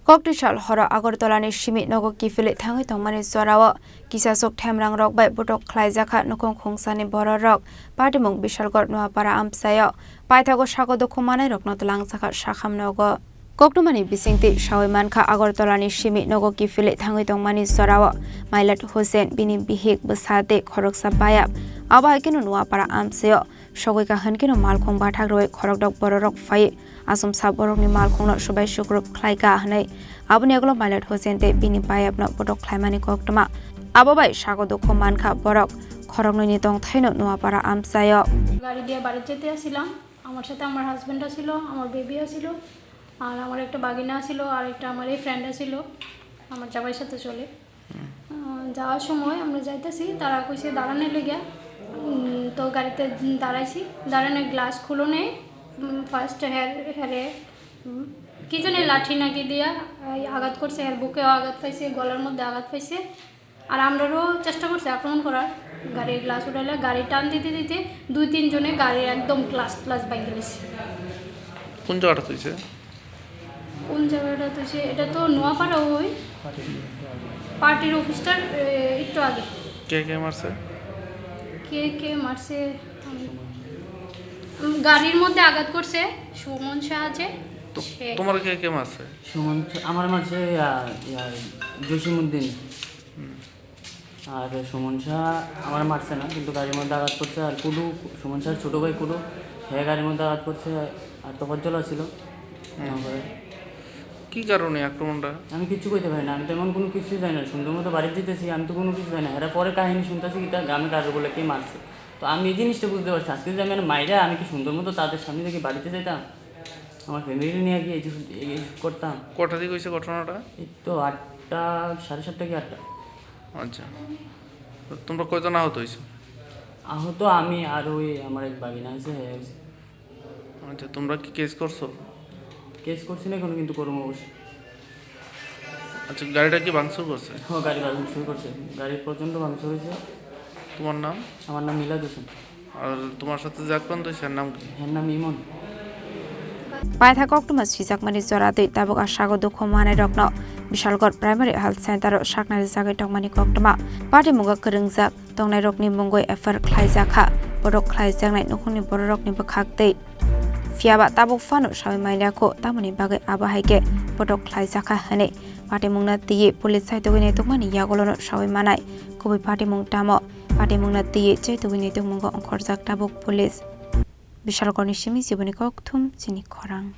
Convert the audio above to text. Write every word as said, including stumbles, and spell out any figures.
Kokti sal horo Agartala ni simi nogo kiphilwi thangwi tongmani jorao kisasuk themrang rok bai botok khlaijakha nukhung khungsani bororok. Patimung Bishalgarh Nuapara amchaio paithago sako dukhu manai rokno twlangjakha sakham nogo. Koktwmani bisingtwi sawi mankha, Agartala ni simi nogo kiphilwi thangwi tongmani jorao Mailat Hussain, bini bihik, bwsa tei khoroksa bayap, abo hai kheno Nuapara amchaio sogwi ka hwn kheno malkhung bathak rwui khorokdok bororok phai achomsa borokni malkhungno subai sukrup khlai ka hwnwi. Aboni ulo Mailat Hussain tei bini bayapno botok khlaimani koktwma. Abo bai sako dukhu mankha borok khoroknwini tongthaino Nuapara amchaio. গাড়ি দিয়ে বাড়িতে যেতে আসছিলাম। আমার সাথে আমার হাজব্যান্ড আছিল, আমার বেবিও ছিল, আর আমার একটা বাগিনা ছিল, আর একটা আমার এই ফ্রেন্ড ছিল, আমার জামাইর সাথে চলে। আহ, যাওয়ার সময় আমরা যাইতেছি, তারা কইছে দাঁড়ানোর লেগে। উম, তো গাড়িতে দাঁড়াইছি, দাঁড়ানোর গ্লাস খুলো নেই। উম, ফার্স্ট হের হেরে উম, কি জানি লাঠি নাকি দিয়া এই আঘাত করছে, এর বুকেও আঘাত পাইছে, গলার মধ্যে আঘাত পাইছে। আর আমরারও চেষ্টা করছে আক্রমণ করার, গাড়ির গ্লাস উঠাইলে গাড়ি টান দিতে দিতে দুই তিনজনে গাড়ির একদম গ্লাস গ্লাস ভাঙি গেছে। কোন জায়গাটা হয়েছে? কোন জায়গাটা তো সে, এটা তো নোয়াপাড়া ওই পার্টির অফিসটার, এ, একটু আগে। কে কে মারছে? কে কে মারছে? আমি, উম, গাড়ির মধ্যে আঘাত করছে সুমন শাহ যে, তো সে। তোমার কে কে মারছে? সুমন শাহ, আমার মারছে, ইয়া, ইয়া, জসিমউদ্দিন। হুম। আর সুমন শাহ আমার মারছে না, কিন্তু গাড়ির মধ্যে আঘাত করছে। আর কুডু, সুমন শাহর ছোট ভাই কুডু, হে গাড়ির মধ্যে আঘাত করছে। আর তফাজ্জল আছিল। হুম। তারপরে কি কারণে আক্রমণটা? আমি কিচ্ছু কইতে পারি না, আমি তো এমন কোনো কিছুই জানি না। সুন্দর মতো বাড়ি যেতেছি, আমি তো কোনো কিছু জানি না। এরা পরে কাহিনী শুনতেছি, কিতা গ্রামে কারো বলে কে মারছে। তো আমি এই জিনিসটা বুঝতে পারছি, আজকে যদি আমি আর মাইরা, আমি কি সুন্দর মতো তাদের সামনে থেকে বাড়িতে যেতাম? আমার ফ্যামিলি নিয়ে কি এই যে, এই যে করতাম? কোথা থেকে হয়েছে ঘটনাটা? এই তো আটটা, সাড়ে সাতটা কি আটটা। আচ্ছা, তো তোমরা কয়জন আহত হয়েছো? আহত আমি আর ওই আমার এক ভাগিনা আছে, হ্যাঁ, হয়েছে। আচ্ছা, তোমরা কি কেস করছো? কেস করছি না এখনো, কিন্তু করবো অবশ্যই। আচ্ছা, গাড়িটা কি ভাঙচুর করছে? হ্যাঁ, গাড়ি ভাঙচুর করছে, গাড়ি প্রচণ্ড ভাঙচুর হয়েছে। তোমার নাম? আমার নাম মিলাদ হোসেন। আর তোমার সাথে যে আক্রান্ত হয়েছে, এর নাম কি? এর নাম ইমন। Paitha koktwma swijakmani jora twi tabuk a sago dukhu manai rokno Bishalgarh Primary Health Center o saknari jagwi tongmani koktwma. Patimungo kwrwngjak tongnairokni mungwi F I R khlaijakha, botok khlaijaknai nukhungni bororokni bwkhak twi. Phiyaba tabuk phano sawi manya kho, tamoni bagwi abo hai khe botok khlaijakha hwnwi patimungno twiwi police saitugwi naitukmani yagulono sawi manai. Kubui patimung tamo? Patimungno twiwi chaitugwi naitukmungo ongkhorjak tabuk police. Bishalgarhni simi Jiboni Kokthum chini khorang.